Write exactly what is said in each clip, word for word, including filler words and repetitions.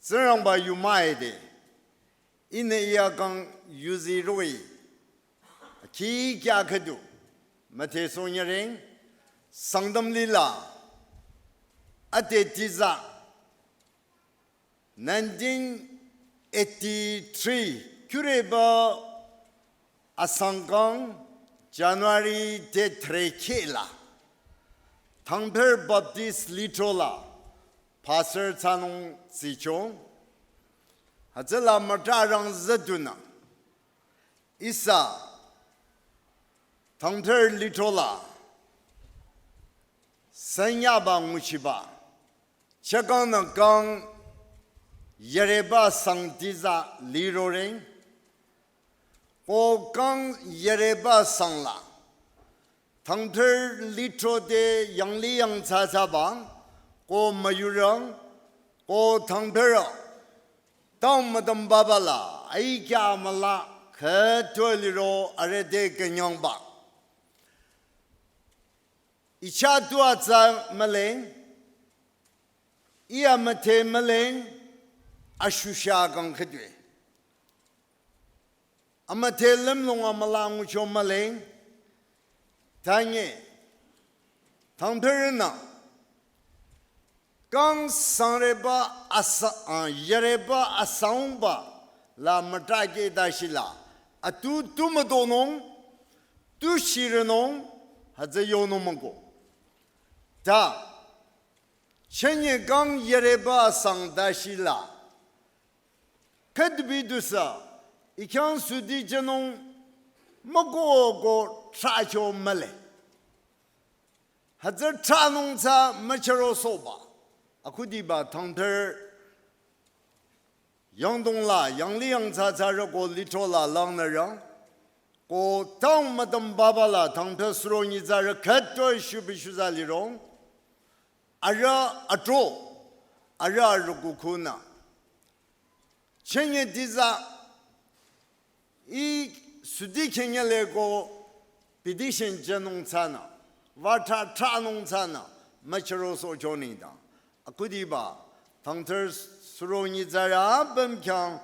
Tsingrangba yu müide, ihnü iya kang yuzi roh-i, akhi kya khüdu, müthe sonyareng, Sangtam lila, ate tiza, nineteen eighty-three, küreba asangkang January te threkhe la, Thangphir Baptist Lithro la, Pastor thsanung tsicho, hütsüla mütrarang zedunü, ihsa, Thangphir Lithro la, sanyaba nguchiba, chakang nü kang yareba sang tiza liroreng, ko kang yareba sang la, Thangphir Lithro te yangli yangthsa thsaba, ko müyurang, ko Thangphir, tang mütüm baba la, aikya müla, khütoi liro arete künyangba. Icha tua tsa müleng, iya müthe müleng, ashusha kang khütoi. Amüthe lümlong amüla ngucho müleng, tanye, Thangphir nü, kang sangreba asa, ah, yareba asangba la mütrake dashila, atu tu müdonung, tu shirenung, hütsü yonung mako. Ta, chenye kang yareba asang dashila, khütbi dusa, ikyang sudi jenung, mako ko tracho müle. Hütsü tranung tsa müchero soba, akhudiba Thangphir yangdong la, yangli yangthsa thsa re ko Lithro la langnü rang, ko tang mütüm baba la Thangphir suro nyitsa re khütoi shubi shuza lirong, ara atro, ara arukukhunü. Chenye tiza, i sudi khenye le ko petition jenung thsanü, vatra tranung thsanü, müchero so joning dang. Akhudiba, Thangphir suro nyitsa re apüm khyang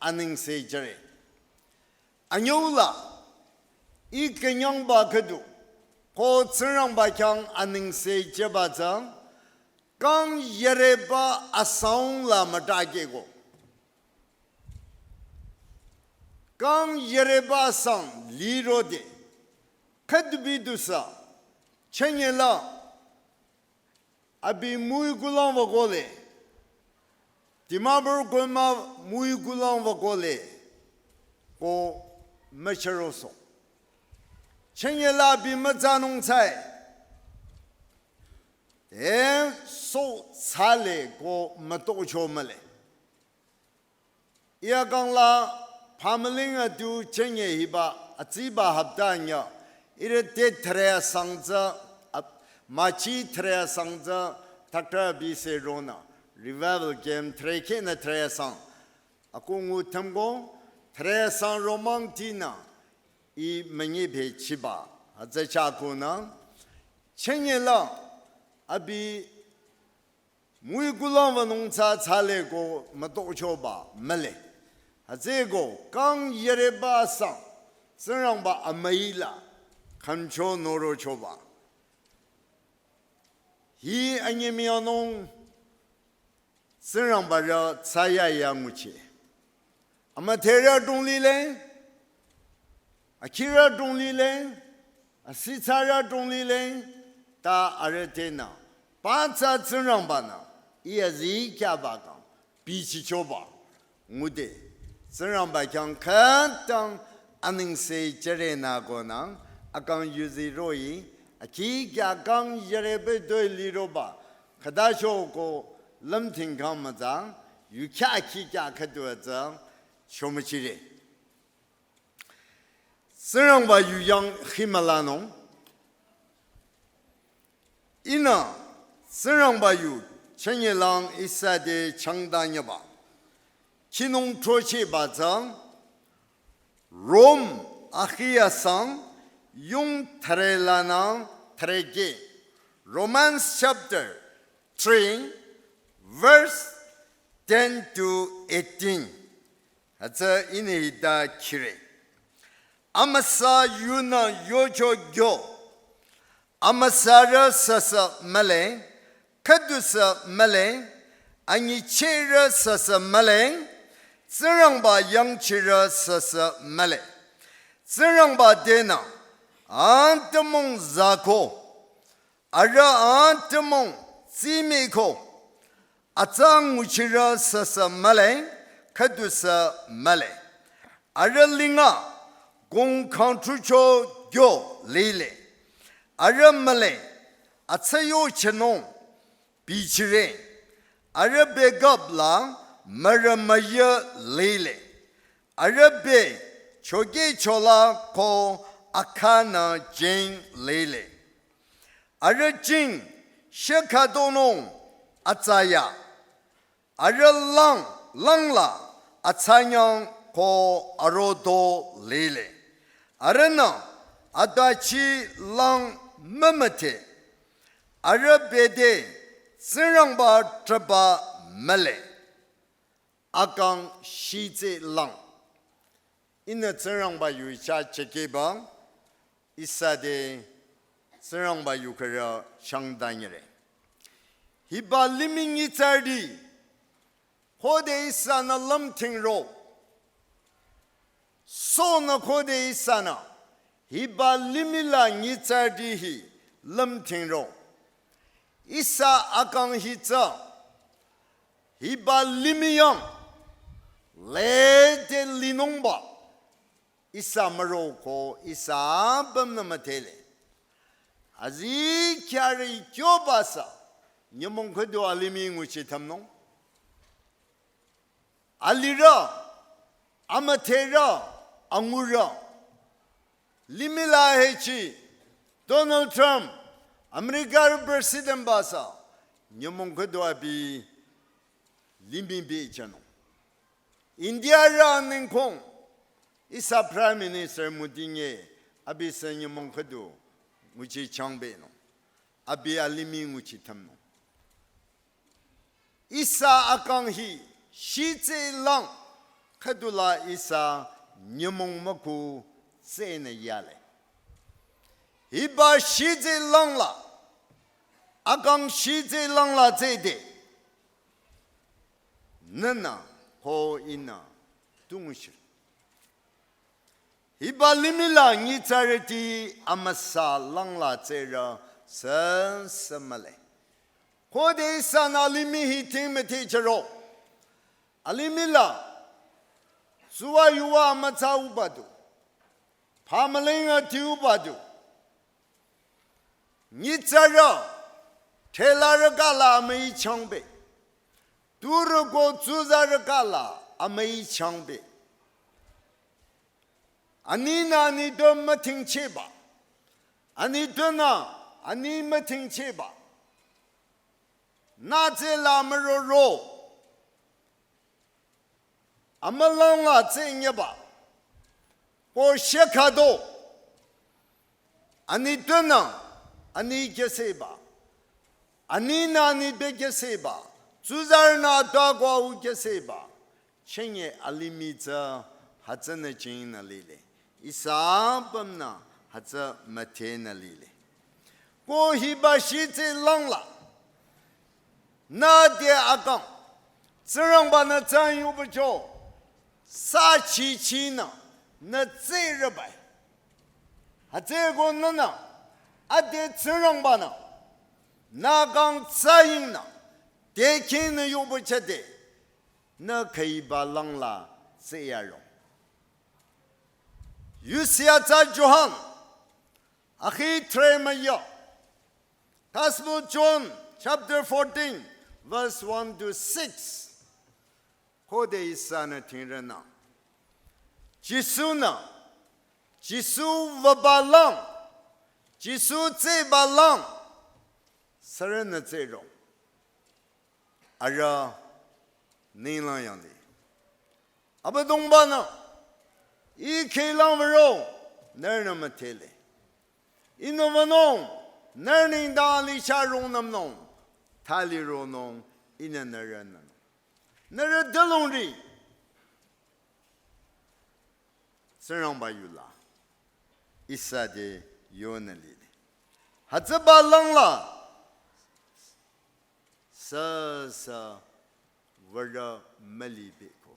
anengse jüre. Anyüla, i künyangba khüdu, ko Tsingrangba khyang anengse jüba tsang, kang yareba asang la mütrake ko. Kang yareba asang lirode, khütbi dusa, chenye la, abi müi kulang wa kole, Dimapur Gonma müi kulang wa kole, ko müchero so. Chenye la abi mütsanung tsai, e so tsale ko mütocho müle. Iya kang la pamüling atu chenye hiba atsiba hapta nya, ire te thre asang tsü, ap-, machi thre asang tsü, takra bi se rona, revival camp thre khenü thre asang. Akungu themgo, thre asang romang tinü, i münyi phe chiba, hütsü cha kunü, chenye la, abi müi kulang wa nung tsa tsale ko mütochoba müle. Hütsüko kang yareba asang, Tsingrangba amüi la, khümcho norochoba. Hi anyemüyanung, Tsingrangba ra tsaya ya nguchi. Amüthe ra dong lile, akhi ra dong lile, asitsa ra dong lile, ta arete nü, patsa Tsingrangba nü, iya zi kya ba kang, bichichoba, ngude, Tsingrangba khyang khütang anengse jüre nü ko nang, akang yuzi roh-i, akhi kya kang yarebe doi liroba, khüta cho ko lümthing kang mütsa, yu kya akhi kya khüdu atsa, chomüchire. Tsingrangba yu yang himülanung. Ihnü Tsingrangba yu chenye lang ihsa te changdanyaba. Khinung throchehba tsang Rom akhi asang yung thre lanü thre ke. Romans chapter three, verse ten to eighteen. Hütsü ihnü hita khire. Amüsa yunü yocho gyo. Amüsarü süsü mühle, khüdusü mühle, anyichehrü süsü mühle, Tsingrangba yangchirü süsü mühle. Tsingrangba tenü, atümung zako, arüh atümung tsimiko, atsa nguchirü süsü mühle, khüdusü mühle. Arüh linga kong kangtrucho gyo lile. Arüh mühle atsa yochenung bichire. Arüh be gapla mürümüyü lile. Arüh be chokechola ko akanü jing lile. Arüh jing shekadonung atsaya. Arüh lang langla atsanyang ko arodo lile. Arühnü adachi lang mümüdhe. Arüh bete Tsingrangba trüba mühle. Akang shitse lang. Ihnü Tsingrangba yu chah chekeba, ihsa te Tsingrangba yu khürü changdanyire. Hiba limih nyitsarüti, khode ihsanü lümthingro. Sonü khode ihsanü, hiba limih la nyitsarüti hi lümthingro. Ihsa akang hi tsü, hiba limih yang, lede linungba, ihsa müroko, ihsa apümnü müdhele. Azikyarü kyoba sü, nyümong khüdu alimih nguchi thümnung. Alirü, amüdherü, angurü. Limih la hechi, Donald Trump, Americarü President ba sü, nyümong khüdu abi limih bichanung. Indiarü anengkong, ihsa Prime Minister Modi nye, abi sü nyümong khüdu, nguchi changbenung. Abi alimih nguchi thümnung. Ihsa akang hi shitse lang khüdula ihsa nyümong müku tsenü yale. Hiba shitse lang la, akang shitse lang la tsede. Nünü ko ihnü tungshir. Hiba limih la nyitsarüti amüsa langla tsürü süsü mühle. Khode ihsanü alimih hi thing müthehcharo. Alimih la, tsuwa yuwa amütsa uba du. Phamüling ati uba du. Nyitsarü, thelarü kala amüi changbe. Turü ko tsuzarü kala amüi changbe. Aninü ani dü müthingcheba. Ani dünü ani müthingcheba. Nü tsü la müroro. Amülang la tsü nyeba. Ko shekado. Ani dünü ani keseba. Aninü ani be keseba. Tsuzarünü atwa ko au keseba. Chenye alimih tsü hütsünü chingnü lile. Ihsa apümnü hütsü müthehnü lile. Ko hiba shitse langla. Nü te akang. Tsingrangbanü tsü yubucho. Sa chichinü. Nü tsürübai. Hütsüko nünü. Ade Tsingrangbanü. Nü kang tsü yingnü. Te kinü yubuchade. Nü khüiba langla tsüyaro. Yusi atsa Johan. Akhi tremaya. Gospel John chapter fourteen, verse one to six. Khode ihsanü thingrünü. Jisu-nü. Jisu wüba lang. Jisu tsüba lang. Sürünü tsürong. Arüh ninglang yangdi. Abüdongbanü, ih khehlang würo, nührünü müdhele. Ihnü wünung, nührü nengdang lichah rungnümnung, thali ronung, ihnü nührünü. Nührü dülongri Tsingrangba yula ihsa te yonü lile. Hütsüba langla süsü würü müli beko.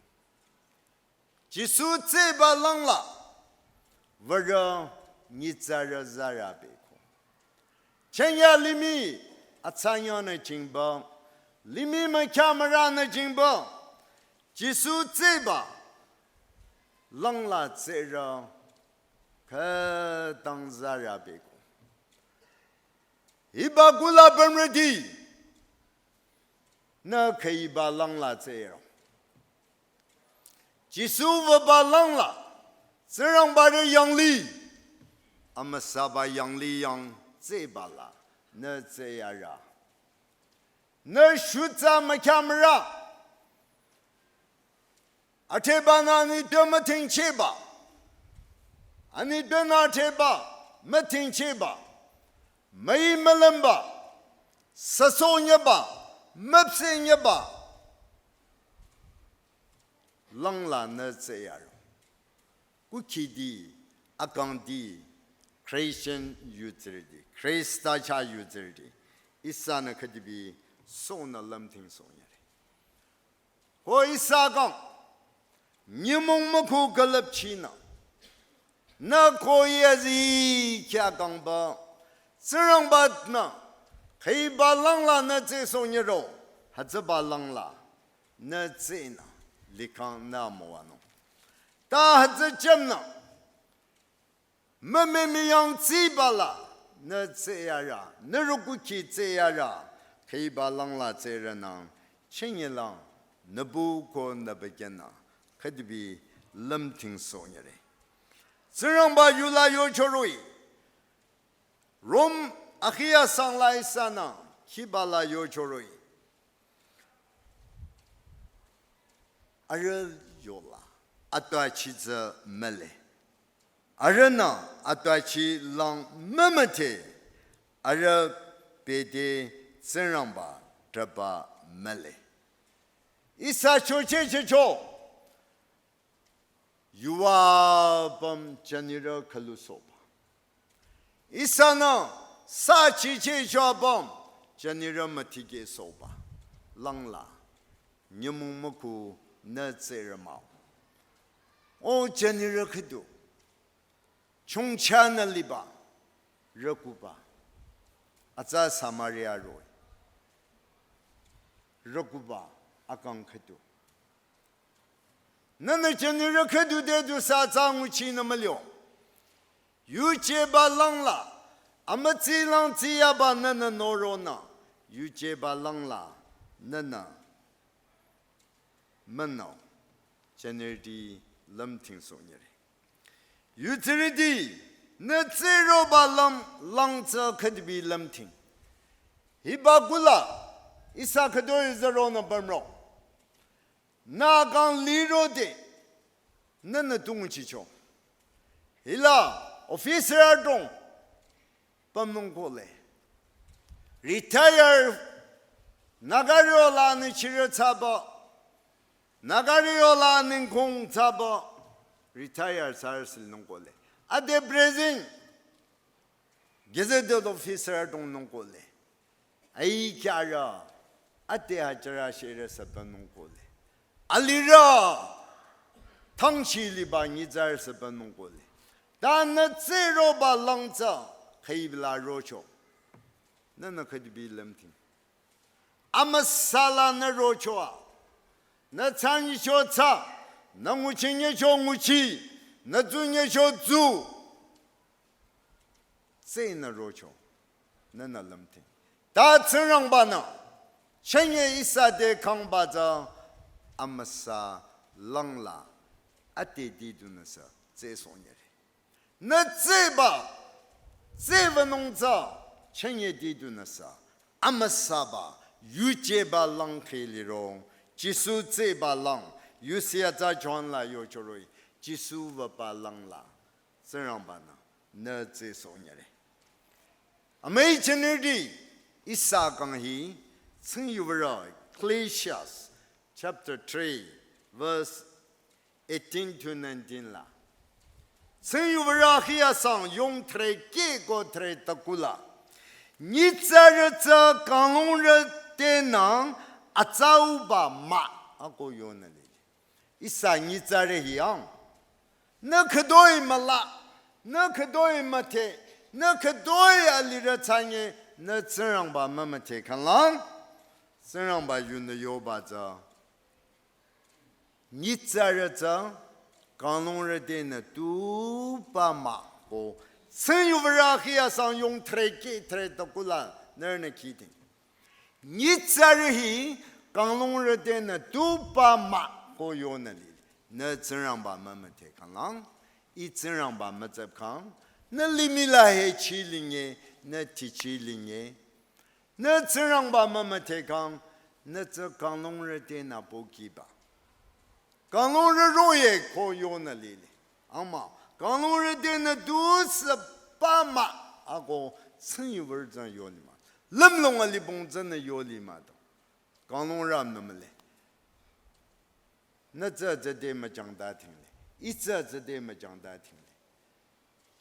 Jisu tsüba langla würü nyitsarü zarü beko. Chenya limih atsanyanü jingba, limih mükyamarünü jingba, Jisu tsüba langla tsürü khütang zarü beko. Hiba kula bümrüti, nü khüiba langla tsürü. Jisu wüba langla, Tsingrangba rü yanglih, amüsaba yanglih yang tsüba la, nü tsüyarü. Nü shutsa mükyamrü. Atheba nü anitpü mütingchiba. Anitpü nü atheba mütingchiba. Müi mülümba. Süsonyaba. Müpsenyaba. Langla nü tsüyarü. Kukhidi, akangdi, Christian yutsürüti, Khrista chah yutsürüti, ihsanü khüdibi sonü lümting sonyare. Ko ihsa kang, nyümong müku külüpchinü, nü ko yezi kya kangba, Tsingrangba-nü, khüiba langla nü tsü sonyaro, hütsüba langla nü tsünü, likhang nü müwanung. Ta hütsü jümnü, mümemi yang tsüba la, nü tsüyarü, nü rükukhi tsüyarü, khüiba langla tsürünang, chinyilang, nübu ko nübükyünü, khüdibi lümting sonyare. Tsingrangba yula yochoroi, Rom akhiya sangla ihsanü, khiba la yochoroi. Arüh yola, atüachi tsü mühle. Arühnü atüachi lang mümüdhe, arüh bete Tsingrangba trüba mühle. Ihsa chochehchehcho, yuva apüm jünirü khülusohba. Ihsanü süchichehcho apüm jünirü mütikehsohba. Langla, nyümong müku nü tsürü mah-o. O jünirü khüdu, chongchanü liba, rükuba. Atsa Samaria roh-i. Rükuba, akang khüdu. Nühnü jünirü khüdu te du sa tsü nguchinü mülio. Yujeba langla, amütsi lang tsiyaba nühnü noronü. Yujeba langla, nühnü münü-o, jünirüti lümting sonyare. Yutsürüti, nü tsüroba lang, lang tsü khüdibi lümting. Hiba kula, ihsa khütoi züronü bümro. Nü kang lirode, nühnü tu nguchicho. Hila, officer adrong, pümnung kohle. Retire, nügarü yola nü chirü thsaba, nügarü yola nü kong thsaba, retire thsarü silnung kohle. Ade present, gazetted officer adrongnung kohle. Aikyarü, ade hajara shirü sü pümnung kohle. Alirü, thangchi liba nyitsarü sü pümnung kohle. Ta nü tsüroba lang tsü, khüibila rocho. Nühnü khüdibi lümting. Amüsa la nü rocho-a. Nü thsanyicho thsa, nü nguchinyicho nguchi, nü tsunyicho tsu. Tsünü rocho, nühnü lümting. Ta Tsingrangba-nü, chünye ihsa te kangba tsü, amüsa langla, ade didunü sü, tsü sonyare. Nü tsüba, tsübanung tsü, chünye didunü sü, amüsaba, yujeba lang kheh lirong, Jisu tsüba lang, yusi atsa John la yochoroi, Jisu wüba langla. Tsingrangba-nü, nü tsü sonyare. Amüi jünirüti, ihsa kang hi, tsing yuvarü, Ecclesiastes, chapter three, verse eighteen to nineteen la. Tsing yu vara hia sang yong thre ke ko thre takula. Nyitsarü tsü kanglongrü tenang atsauba mah ako yonü lile. Ihsa nyitsarü hiang. Nü khütoi müla, nü khütoi müthe, nü khütoi alirü tsanye, nü Tsingrangba mümüthe khanglang, Tsingrangba yunü yoba tsü. Nyitsarü tsü, kanglongrü tenü tuba mah ko, Tsing yu vara hia sang yong thre ke thre takula, nührünü kiting. Nyitsarü hi kanglongrü tenü tuba mah ko yonü lile. Nü Tsingrangba mümüthe khanglang, ih Tsingrangba mütsap khang, nü limih la he chi linye, nü ti chi linye. Nü Tsingrangba mümüthe khang, nü tsü kanglongrü tenü pokiba. Kanglongrü roye ko yonü lile. Ama, kanglongrü tenü tusüba mah ako Tsing yu vara tsü yoli mah. Lümlong alibong tsünü yoli mah do. Kanglongrü amnü müle. Nü tsü tsü te müchang ta tingle. Ih tsü tsü te müchang ta tingle.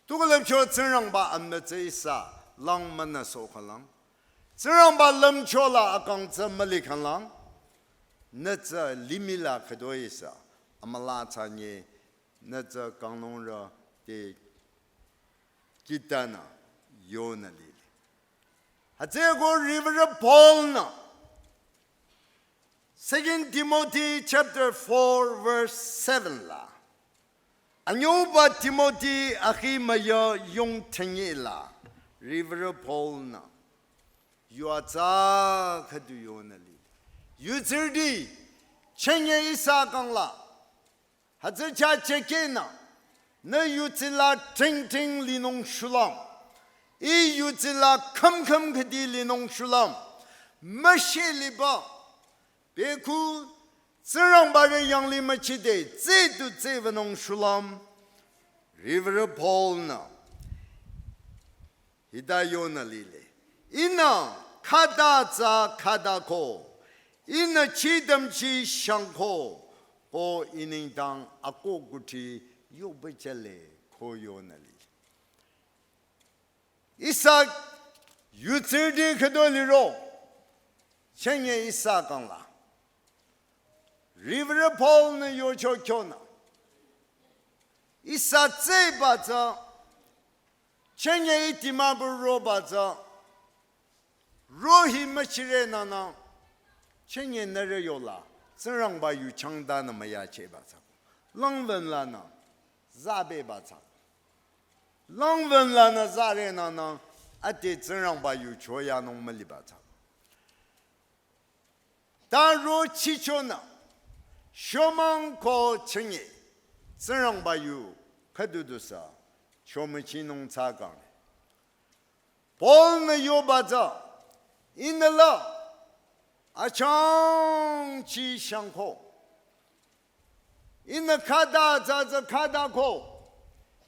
Tukulüpcho Tsingrangba amnü tsü ihsa lang münü so khanglang. Tsingrangba lümcho la akang tsü müli khanglang. Nü tsü limih la khütoi ihsa. Amüla tsanye nü tsü kanglongrü te kitanü yonü lile. Hütsüko riwürü Paul nü Second Timothy chapter four verse seven la. Anyüba Timothy akhi müya yong thengi la. Riwürü Paul nü. Yu atsa khüdu yonü lile. Yutsirüti, chenye ihsa kang la. Hütsü cha chekenü, nü yutsi la ting ting linung shulüm. Ih yutsi la khüm khüm khüdi linung shulüm. Müshe liba. Beku, Tsingrangba re yanglih müchide, tse tu tse wünung shulüm. Riwürü Paul nü. Hita yonü lile. Ihnü khüta tsü khüta ko. Ihnü chidam chi shang ko. Ko ih nengdang akoh kuthri yoba chale ko yonü lile. Ihsa yutsirüti khütoi liro. Chenye ihsa kang la. Riwürü Paul nü yocho kyonü. Ihsa tseba tsü, chenye ih Dimapur roba tsü, roh-i müchire nünü, chenye nührü yola, Tsingrangba yu changtanü müyacheba tsü. Langwün lanü, zabeba tsü. Langwün lanü zare nünü, ade Tsingrangba yu choyanung müliba tsü. Ta rochichonü, shomang ko chenye, Tsingrangba yu khüdu dusa, chomüchinung tsü kang. Paul nü yoba tsü, ihnü la, achang chi shang ko. Ihnü khüta tsü tsü khüta ko.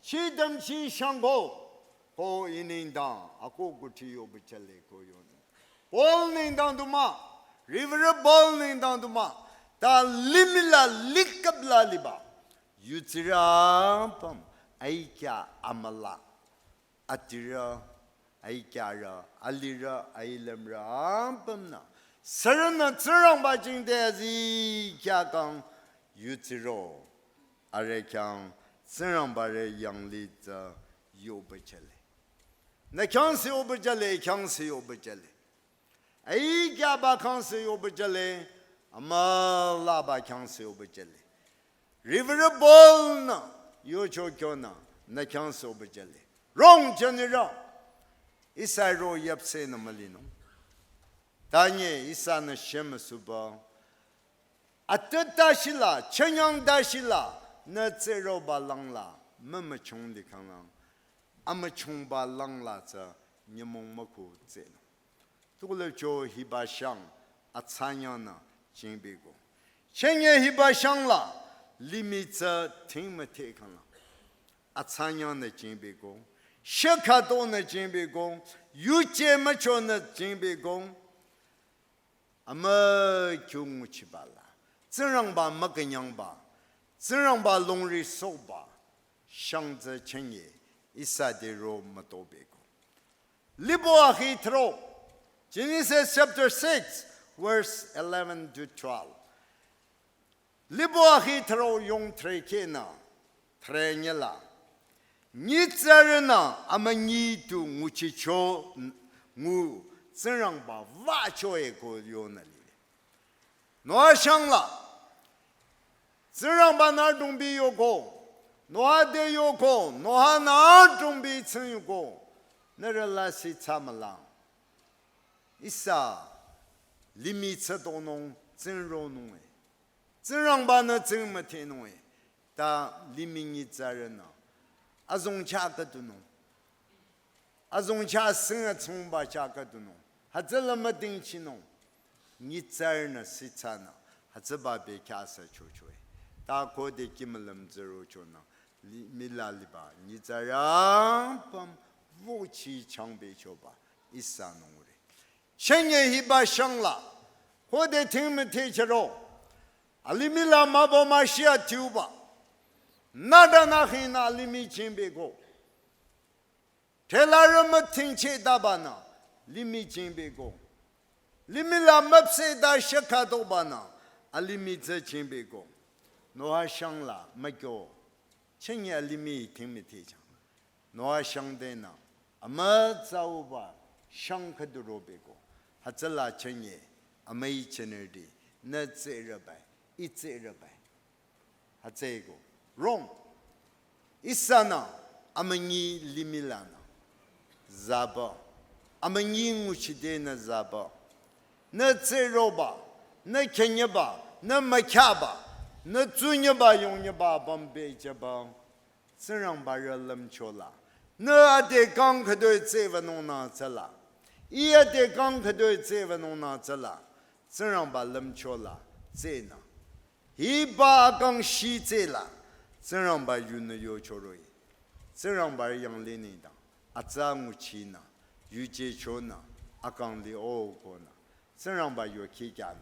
Chidam chi shang ko. Ko ih nengdang, akoh kuthri yoba chale ko yonü. Paul nengdang du mah, riwürü Paul nengdang du mah, ta limih la likap la liba. Yutsirü apüm, aikya amüla. Adirü, aikyarü, alirü, ailümrü apümnü. Sürünü Tsingrangba jingte azikyah kang yutsiro. Arüh khyang Tsingrangba re yanglih tsü yoba chale. Nü khyang sü yoba chale, khyang sü yoba chale. Aikyaba khyang sü yoba chale, amülaba khyang sü yoba chale. Riwürü Paul nü, yocho kyonü, nü khyang sü yoba chale. Rong chanirü, ihsa ro yapse nü mülinung. Tanye ihsanü shemüsuba. Atüta shila, chenyang da shila, nü tseroba langla, mümüchung likhanglang. Amüchungba langla tsü, nyümong müku tsenung. Tukulüpcho hiba shang atsanyang nü jingbigo. Chenye hiba shang la limih tsü ting müthe khanglang. Atsanyang nü jingbigo. Shekhato nü jingbigo. Yuje mücho nü jingbigo. Amü kyu nguchiba la. Tsingrangba mükünyangba, Tsingrangba longri sohba, shang tsü chünye, ihsa te ro mütobeko. Libo ahi thro, Genesis chapter six, verse eleven to twelve. Libo ahi thro yong thre kena, thre nyela. Nyitsarü nü amünyi tu nguchicho n-, ngu Tsingrangba wücho eko yonü lile. Noah shangla. Tsingrangba nü dongbi yoko. Noah te yoko. Noah nü dongbi tsing yoko. Nührü lasih tsamülang. Ihsa limih tsütonung tsingronung e. Tsingrangba nü tsing müthenung e. Ta limih nyitsarü nü azong chah khüdunung. Azong chah sing atsungba chah khüdunung. Hütsüla müdingchinung. Nyitsarü nü sitsanü. Hütsüba bekhyah sü chocho e. Ta khode kimülüm zero chonü. Li-, mila liba. Nyitsarü apüm vochi changbe choba. Ihsa nungure. Chünye hiba shangla. Khode ting müthechero. Alimih la mübü müshia tiuba. Nüta nü hinü alimih jingbeko. Telarü mütingcheh tabanü limih jingbeko. Limih la müpseh ta shekha tobanü alimih tsü jingbeko. Noah shangla mükyo. Chünye alimih ting müthechang. Noah shang tenü amütsauba shang khüdu robeko. Hütsüla chünye amüi chenirdi nü tsürübai, ih tsürübai. Hütsüeko. Rong. Ihsanü amünyi limih lanü zaba. Amünyi nguchitenü zaba. Nü tsüroba, nü khenyeba, nü mükhyaba, nü tsunyeba yongyeba bambe jeba. Tsingrangba rü lümchola. Nü ade kang khüdoi tsübanung nü tsüla. Ih ade kang khüdoi tsübanung nü tsüla. Tsingrangba lümchola. Tsünü. Hiba akang shi tsüla. Tsingrangba yunü yochoroi. Tsingrangba rü yanglih nengdang. Atsa nguchinü. Yuje chonü. Akang li okonü. Tsingrangba yu kikyanü.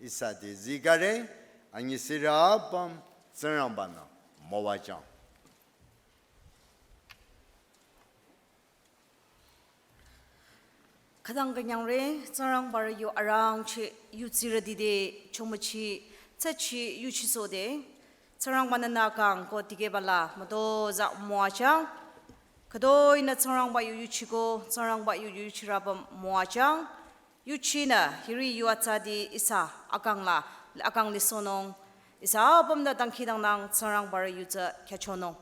Ihsa te zikare, anyisirü apüm Tsingrangba nü müwajang. Khütang künyangre, Tsingrangba rü yu arangcheh, yutsirüti te, chomüchi, tsachi, yuchisohde. Tsingrangba nü nü kang ko tikehbala, mütozah müwajang. Khütoinü Tsingrangba yu yuchiko, Tsingrangba yu yuchirü apüm müwajang. Yuchinü, hiri yu atsati ihsa akang la, akang lisohnung. Ihsa apümnü dangkhidangnang Tsingrangba rü yu tsü khyüchonung.